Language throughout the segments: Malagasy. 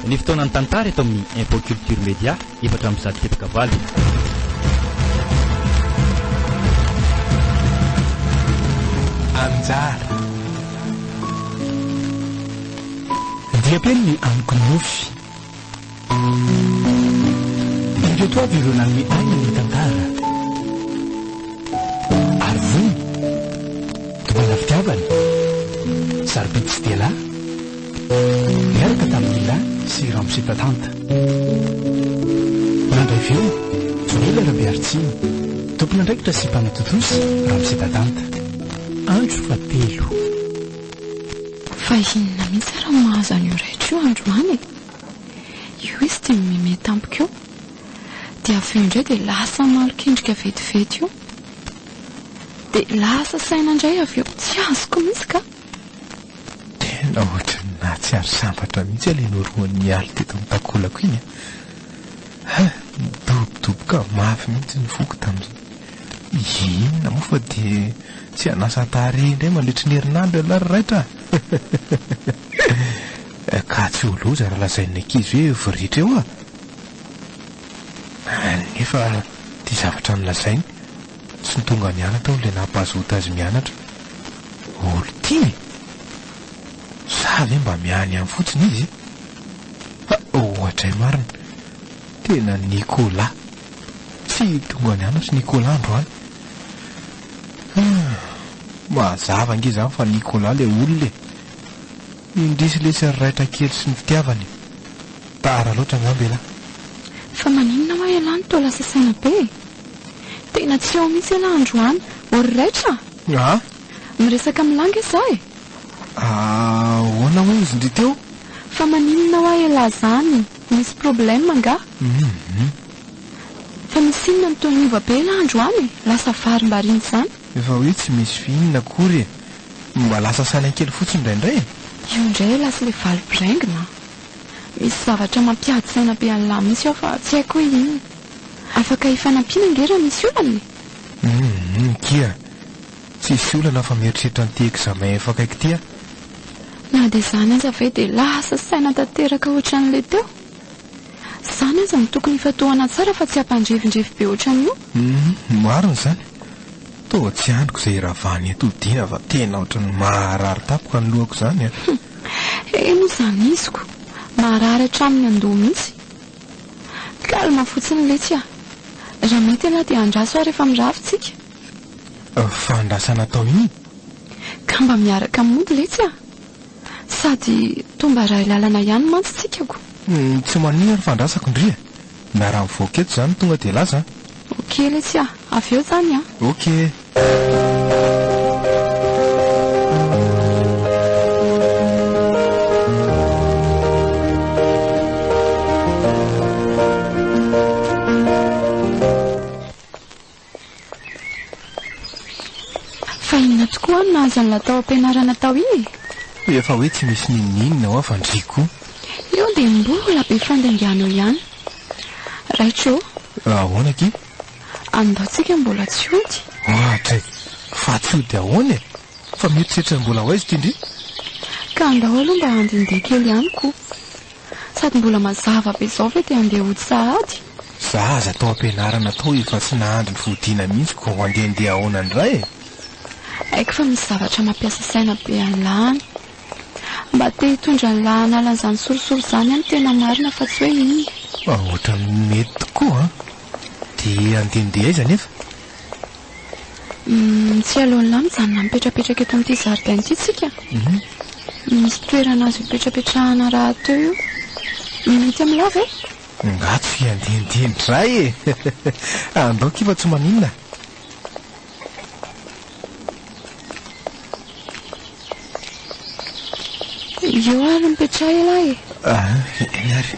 Ny fotoanan'ny tantara eto amin'ny Info Culture Média 104 teboka valo. Anjara. Diam-peniny amiko ny nofy. Ireto avy ireo nanome aina ny tantara. Ary vony. Domina fitiavana. Sarobidy sy dia lahy. Niaraka tamin'i Lila sy Ramose Tatanta. Nandray feo, Joela Rabearitsiny. Tompon'andraikitra sy mpanatontosa, Ramose Tatanta. Andro fahatelo. Fa inona mihitsy ary no mahazo an'io raitra io androany e? Io izy dia mimeme tampoka eo. Dia avy eo indray dia lasa malok'endrika vetivety io. Dia lasa saina indray avy eo. Tsy azoko mihitsy ka! Tena ohatran'ny nahatsiaro sambatra mihitsy aho ilay norohan'i Mialy teto amin'ny takolako iny a! Ha! Nidobodoboka mafy mihitsy ny foko tamin'izay. Inona moa fa dia tsy hanasa tarehy indray mandritry ny herinandro ialahy ry raitra a! Ka tsy ho loza raha lazain'ny ankizy hoe voriritra eo aho. Nefa ity zavatra nolazainy, tsy tonga nianatra hono ilay nampazoto azy mianatra. Olon-tiana e! Sa ve mba miahy any fotsiny izy? Ha, ohatray marina! Tena Nicolas! Tsy tonga nianatra i Nicolas androany. Hum, mazava ange izany fa Nicolas ilay olona e! Indrisy lesy ry raitra kely sy ny fitiavany e! Tara loatra angamba elah. Fa maninona hoa elah no toa lasa saina be e? Tena tsy ao mihitsy elah androany, ô ry raitra a! A! Miresaka amin'lah ange za e! Ahoana hoy izy ndry teo? Fa maninona hoa elah zany? Misy problème angaha? Hum. Fa misy inona no toa niova be elah androany e? Lasa varimbariana izany? Efa hoe tsy misy inona akory e! Mba lasa saina kely fotsiny indraindray e! Io indray elah sy le valy biraingina a! Misy zavatra mampiady saina be an'lah mihitsy ao fa tsy haiko hoe inona. Afaka ifanampiana ange raha misy olana e! Humm kia! Tsisy olana fa mieritreritra an'ity examen efa akaiky ity aho. Na dia izany aza ve dia lasa saina tanteraka ohatran'ilay teo? Izany aza no tokony hifantohana tsara fa tsy hampandrevindrevy be ohatran'io. Humm marina izany. Toa tsy andriko izay hiravana eto hodiana fa tena ohatran'ny maharary tampoka ny lohako izany a. Humm eny izany iziko. Maharary hatramin'ny andoha mihitsy. Calme fotsiny letsy a. Raha mety ialahy dia andraso aho rehefa mirava tsika. Fandrasana atao inona? Ka mba miaraka mody letsy a! Sady toa mba ray lalana ihany mantsy tsika ko! Tsy maninona ary fandrasako ndry e! Na raha mivoaka eto izany tonga dia laza an! Ok letsy a! Avy eo zany an! Ok! Fa inona tokoa no nahazo an'ilay tao am-pianarana tao iny e? Efa hoe tsy misy n'inon'inona hoa fa ndry koa. Io dia mbola be fandaingana eo ihany. Raitra ô! Ahoana akia? Andao tsika mbola tsy hody. Ohatra e! Fa tsy hody ahoana e? Fa mieritreritra ny mbola ho aiza ity ndry? Ka andao aloha mba handehandeha kely ihany koa. Sady mbola mazava be izao ve dia handeha hody sahady? Za aza tao am-pianarana tao efa tsy nahandry ny fodiana mihitsy ko handehandeha ahoana indray e? Haiko fa misy zavatra mampiasa saina be an'lah any. Mba te hitondra an'lah hanala an'izany sorisory izany aho ny tena marina fa tsy hoe inona. Ohatran'ny mety tokoa an! Dia handehandeha aiza anefa? Humm, tsy aleon'lah mijanona mipetrapetraka eto amin'ity zaridaina ity tsika? Misy toerana azo ipetrapetrahana rahateo io. Mety amin'lah ve? Nga tsy handehandeha indray e! Andao akia fa tsy maninona. Eo ary mipetraha elah e! Ah, eny ary.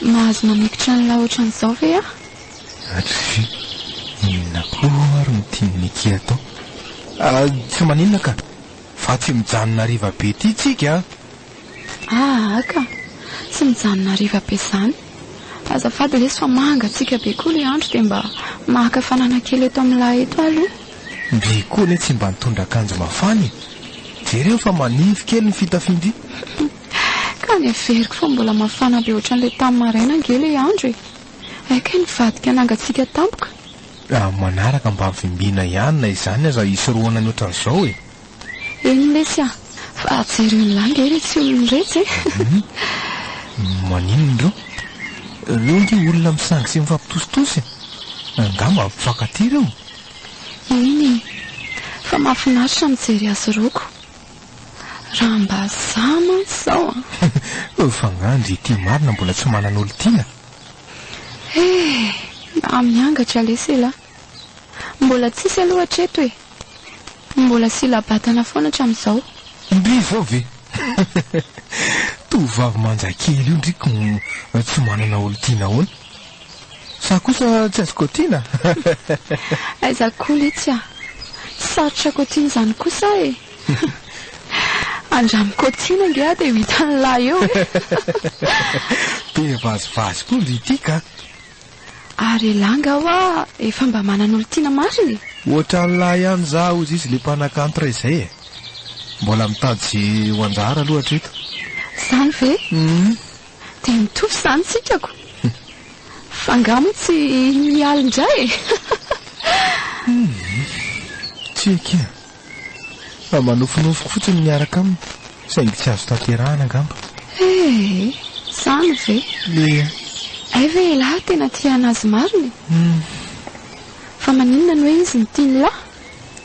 Mahazo mamikitra an'lah ohatran'izao ve aho? Dry, inona koa ary no tian'i Nicky atao? Ah, tsy maninona ka! Fa tsy mijanona hariva be ity tsika an! Aa ka! Tsy mijanona hariva be izany. Azafady lesy fa mangatsiaka be koa ilay andro dia mba maka hafanana kely eto amin'lah eto aho aloha. Ndry koa anie tsy mba nitondra akanjo mafana e! Jereo fa manify kely ny fitafian-dry. Ka Ka neveriko fa mbola mafana be ohatran'ilay tamin'ny maraina ange ilay andro e! Hay kay nivadika nangatsiaka tampoka. Amin'ny manaraka mba vimbina ihany na izany aza hisorohana ny ohatran'izao e! Eny lesy a! Fa jereo ny lahy nge iretsy olona iretsy e! Maninona ireo? Ireo ange olona misangy sy mifampitositosy e! Angamba mpifankatia ireo? Eny e! Fa mahafinaritra mijery azy ireo ko! Raha mba za mantsy izao an! Fa angaha ndry ity marina mbola tsy manana olon-tiana? Eh! Mba miangatra lesy elah! Mbola tsisy aloha hatreto e! Mbola sila-batana foana hatramin'izao. Ndry izao ve? Tovovavy manja kely io ndry ko tsy manana olon-tiana ahoana? Sa kosa tsy azo kaotiana? Aiza koa letsy a! Sarotra kaotiana izany kosa e! Andramo kaotiana ange aho dia ho hitan'lah eo e! Be vazivazy koa ndry ity ka! Ary elah nga hoa efa mba manana olon-tiana marina e? Ohatran'lah ihany za hozy izy le mpanakanto ray zay e! Mbola mitady ze ho anjara aloha hatreto. Zany ve? Dia mitovy izany tsika ko! Fa nga moa tsy mialy indray e? Humm! Tsia akia! Fa manofinofiko fotsiny miaraka aminy, saingy tsy azo tanterahana angamba. Eh! Izany ve? Ie. Hay ve elah tena tia anazy marina e? Humm. Fa maninona no hoe izy no tian'lah?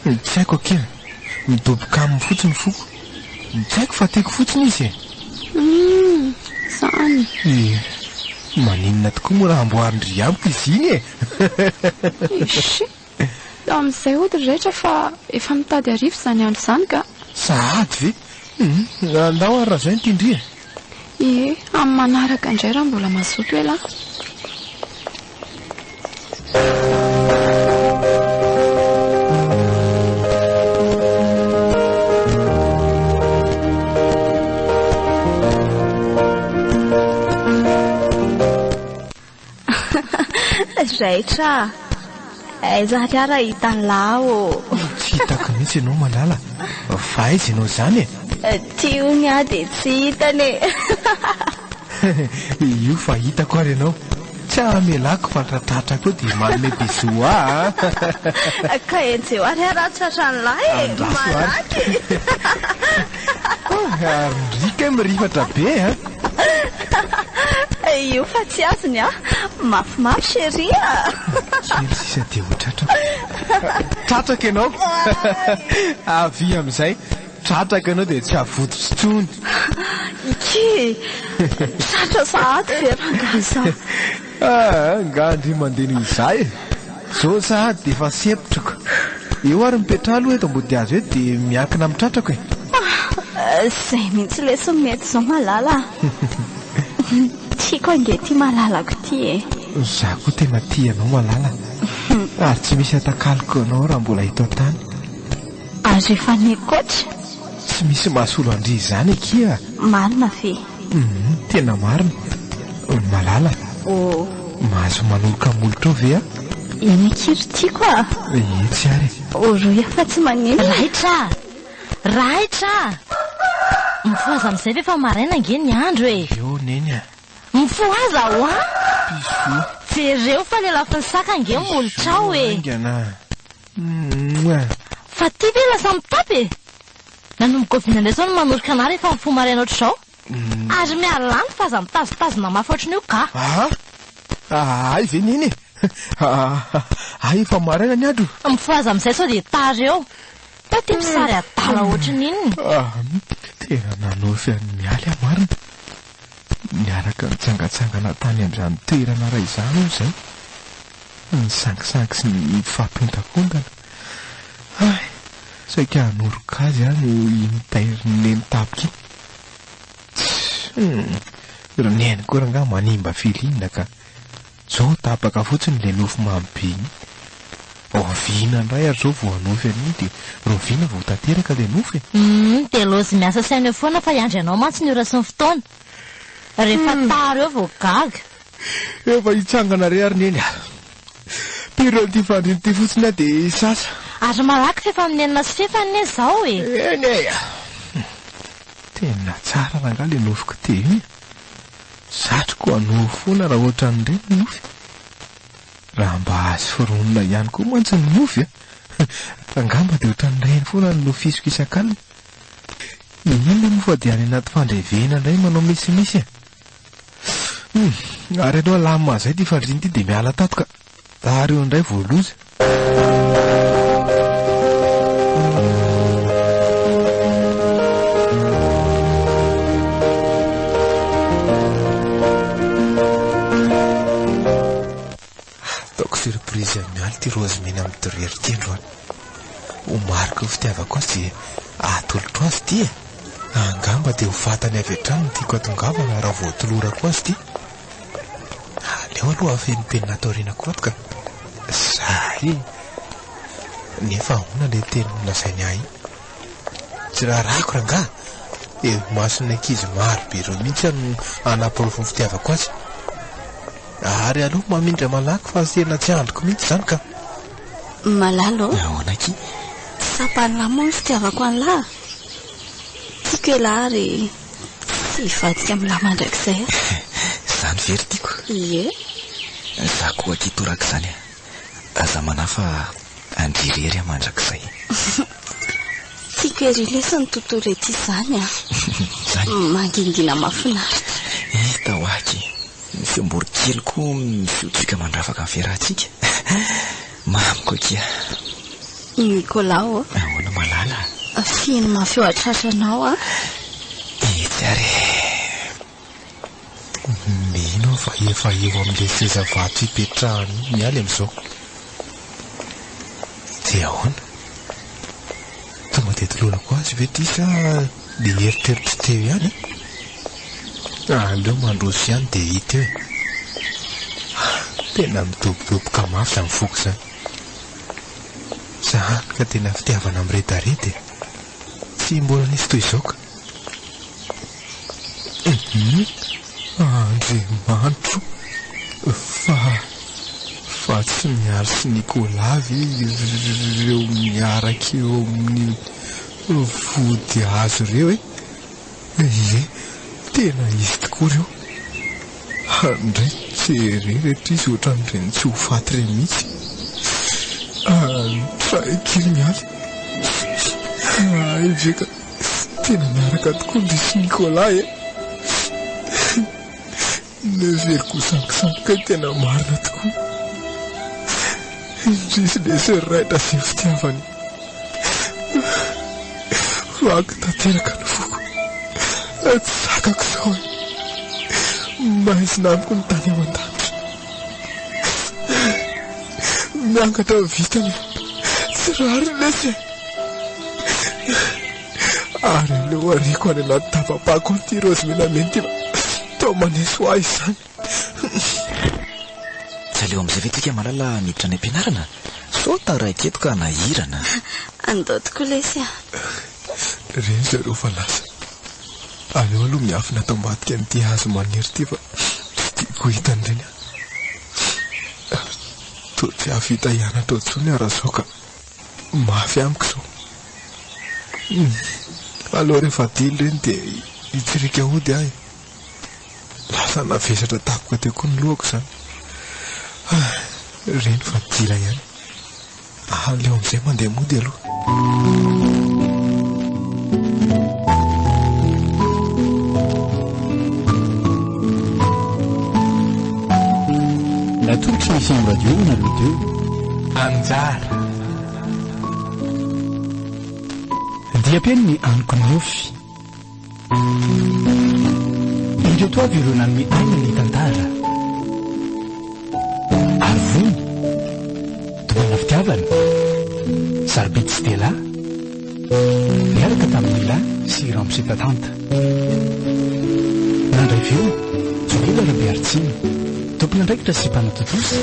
Tsy haiko akia. Midoboka aminy fotsiny foko. Tsy haiko fa tiako fotsiny izy e! Humm! Izany. Ie. Maninona tokoa moa raha amboarin-dry amiko izy iny e! Eshi! Amin'izay hody ry raitra fa efa mitady hariva izany andro izany ka! Sahady ve? Humm, andao ary raha izay no tian-dry e! Ie, amin'ny manaraka indray raha mbola mazoto elah. Raitra a! Aiza ary aho raha hitan'lah ô? Tsy hitako mihitsy ianao Malala, fa aiza ianao izany e? Ty hono aho dia tsy hitany e! Io fa hitako ary ianao, tsy hamelako fa raha tratrako eo dia manome bisous ahy a! Ka enjeho ary aho raha tratran'lah e! Andraso ary! Malaky! Ary ndry kay mirifatra be a! Io fa tsy azony a! Mafimafy chérie a! Kely sisa dia ho tratrako. Tratrako ianao! Avia amin'izay, tratrako ianao dia tsy havototra intsony. Iky e! Tratra sahady ve rangahy za? Ah, nga ndry mandeha noho izaho e! Zao sahady dia efa sempotrako. Eo ary mipetraha aloha eto ambodihazo eto dia miankina amin'ny tratrako e! Ah, izay mihitsy lesy no mety izao malala a! Tiako ange ity malalako ity e! Izaho koa tena tia anao malala ary tsy misy atakaloko anao raha mbola eto an-tany. Ary rehefa any ankoatra? Tsy misy mahasolo an-dry izany akia! Marina ve? Humm, tena marina. Malala, Oh. mahazo manoroka molotra ao ve aho? Eny akia ry tiako a! Etsy ary e. Orohy aho fa tsy maninona. Raitra a! Raitra a! Mifohaza amin'izay ve fa maraina ange ny andro e! Eo Neny a! Mifohaza hoa! Bisous. Jereo fa lelafin'ny saka ange ny molotrao e! Bisous haingana a! Mouah! Fa ty ve lasa mitapy e! Nanomboka oviana indray izao no manoroka anah rehefa mifoha maraina ohatr'izao? Ary mialà any fa aza mitazotazona mafy ohatran'io ka! Aa! Hay ve Neny e! Hay efa maraina ny andro! Mifohaza amin'izay sao dia tara eo! Fa ty misary adala ohatran'ny inona? Ah! Tena nanofy an'i Mialy aho marina! Niaraka nitsangantsangana tany amin'izany toerana iray izany aho izay. Nisangisangy sy nifampiontakondana. Hay! Saika hanoroka azy aho no iny tairin'i Neny tampoka iny. Tsia! Ry Neny koa rangaha manimba feeling ka. Zao tapaka fotsiny ilay nofy mamy be iny. Rahoviana indray ary zao vao hanofy an'iny dia rahoviana vao ho tanteraka ilay nofy e? Humm dia lozy miasa saina eo foana fa hiandry anao mantsy ny ora sy ny fotoana. Rehefa tara eo vao gaga. Efa hitsangana re ary Neny a! Pire an'ity fandriana ity fotsiny aho dia hisasa. Ary malaky f'efa amin'ny enina sy fefany anie izao e! Eny e! Tena tsara rangahy ilay nofiko teo iny a! Satriko hanofy foana raha ohatran'ireny ny nofy. Raha mba azo foronina ihany koa mantsy ny nofy a! Angamba dia ohatran'ireny foana no nofisiko isak'alina. Inona moa fa dia any anaty fandrevena indray manao misimisy e! Hum, ary aloha alamina izay ity fandriana ity dia miala tato ka. Ary eo indray vao loza. Ataoko surprise an'i Mialy ity raozy mena midorehitra ity androany. Ho mariky ny fitiavako azy dia atolotro azy ity e! Angamba dia ho fantany avy hatrany ny tiako hatongavana raha vao tolorako azy ity. Aleo aloha afenimpenina ato aorianako ato ka. Zay e! Nefa ahoana ilay teny nolazainy ahy iny? Tsy raharahako rangaha! Eo imason'ny ankizy maro be ireo mihitsy aho no hanaporofo ny fitiavako azy. Ary aleo mamindra malaky fa tena tsy andriko mihitsy izany ka. Malala ô! Ahoana akia? Tsy tsapan'lah moa ny fitiavako an'lah? Tiako elah ary tsy hivadika amin'lah mandrakizay aho. Izany ve ry tiako? Ie. Za koa akia torak'izany a. Aza manahy fa an-dry irery aho mandrakizay. Tiako ery lesy ny tontolo ety izany a. Izany? Mangingina mahafinaritra. Hita ho aky. Ny feom-boronkely koa mifiotrioka mandravaka ny fiarahantsika. Mamiko akia. Nicolas ô. Ahoana malala? Fihino mafy eo an-tratranao aho. Etsy ary e. Mino aho fa efa eo amin'ilay seza vato ipetrahany io Mialy amin'izao. Dia ahoana? Tonga dia tolorako azy ve ity sa ilay eritreritro teo ihany e? Aleo mandroso ihany dia hita eo e. Tena midobodoboka mafy izany foko izany. Izany ka tena fitiavana miredareda e. Tsy mbola nisy toy izao ka. Hum Andriamanitro fa fa tsy Mialy sy Nicolas ve ireo miaraka eo amin'ny vody hazo ireo e? Ie, tena izy tokoa ireo. Andray jerereto izy ohatran'ireny tsy ho faty ireny mihitsy. Andray kely Mialy. Hay ve ka. Tena miaraka tokoa ndry sy Nicolas e! Neveriko ho sangisangy kay tena marina tokoa. Indrisy lesy ry raitra sy ny fitiavany. Vaky tanteraka ny foko. Tsy zakako izao e. Maizina amiko ny tany aman-danitra. Miangatra vitana e. Tsy rariny lesy e. Ary aleo ariako any anaty daba-pako any ity raozy menamena ity fa toa maneso ahy izany. Tsy aleo amin'izay ve tsika malala miditra any am-pianarana? Sao taraiky eto ka hanahirana. Andao tokoa lesy a. Reny zareo fa lasa. Aleo aloha miafina ato ambadika an'ity hazo maniry ity fa tsy tiako ho hitan'ireny aho. Toa tsy hahavita hianatra intsony aho raha izao ka. Mafy amiko izao. Hum, aleo rehefa adino ireny dia hitsiriaka hody aho e. Lasa navesatra tampoka teo koa ny lohako izany. Ah, ireny fa dila ihany. Aleo amin'izay mandeha mody aloha. Natolotry ny Fm Radio nareo teo. Anjara. Diam-peno ny amiko nofy. Ireto avy ireo nanome aina ny tantara. Arivony, Domana fitiavana, Sarobidy Stella, niaraka tamin'i Mila sy Ramose Tatanta. Nandray feo, Joela Rabearitsina, tompon'andraikitra sy mpanatontosa.